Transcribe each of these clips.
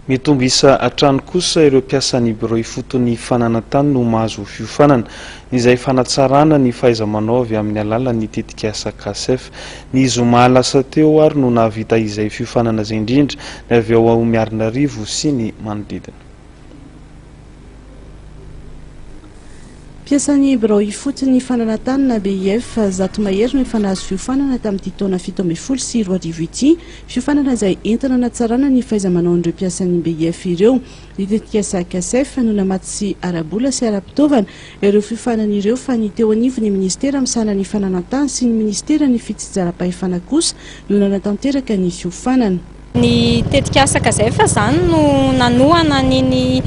Mitombo isa hatrany kosa ireo mpiasan'ny birao ifoton'ny fananan-tany no mahazo fiofanana, izay fanatsarana ny fahaiza-manao avy amin'ny alalan'ny tetikasa Casef. Ny zoma lasa teo ary no nahavita izay fiofanana izay indrindra ny avy ao Miarinarivo sy ny manodidina. Mpiasan'ny birao ifotony fananan-tany na BIF 100 mahery no efa nahazo fiofanana tamin'ity taona 2017 ity. Fiofanana izay entina hanatsarana ny fahaiza-manaon'ireo mpiasan'ny BIF ireo. Ny tetikasa Casef no namatsy ara-bola sy ara-pitaovana ireo fiofanana ireo fa ny teo anivon'ny minisitera misahana ny fananan-tany sy ny minisiteran'ny fitsinjaram-pahefana kosa no nanatanteraka ny fiofanana. Ny tetikasa Casef izany no nanohana an'iny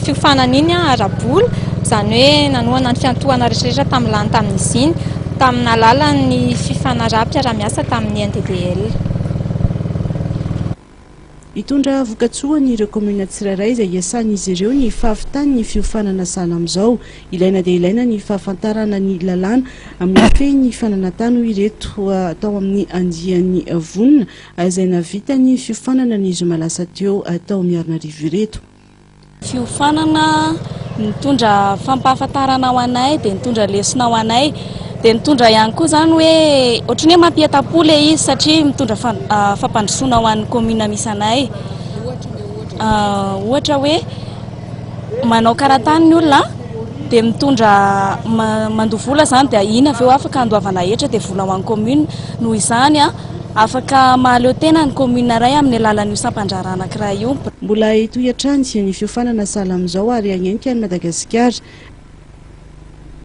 fiofanana iny ara-bola, izany hoe nanohana ny fiantohana rehetrarehetra tamin'ny lany tamin'izy iny, tamin'ny alalan'ny fifanaraham-piarahamiasa tamin'ny NDDL. Hitondra vokatsoa an'ireo kaominina tsirairay izay iasan'izy ireo ny fahavitan'ny fiofanana sahala amin'izao. Ilaina dia ilaina ny fahafantarana ny lalàna mifehy ny fananan-tany hoy ireto tao amin'ny andiany vonona izay nahavita ny fiofanana ny zoma lasa teo tao Miarinarivo ireto. Fiofanana nitondra fampahafantarana ho anay dia nitondra lesona ho anay dia nitondra ihany koa izany hoe ohatran'ny hoe mampientam-po ilay izy satria mitondra fampandrosoana ho an'ny commune misy anay. Ohatra hoe manao karatany ny olona dia mitondra mandoa vola izany dia iny avy eo afaka andoavana hetra dia vola ho an'ny commune. Noho izany afaka mahaleo tena ny commune iray amin'ny alalan'io sampan-draharaha anankiray io. Mbola hitohy hatrany ny fiofanana sahala amin'izao ary hanenika an'i Madagasikara.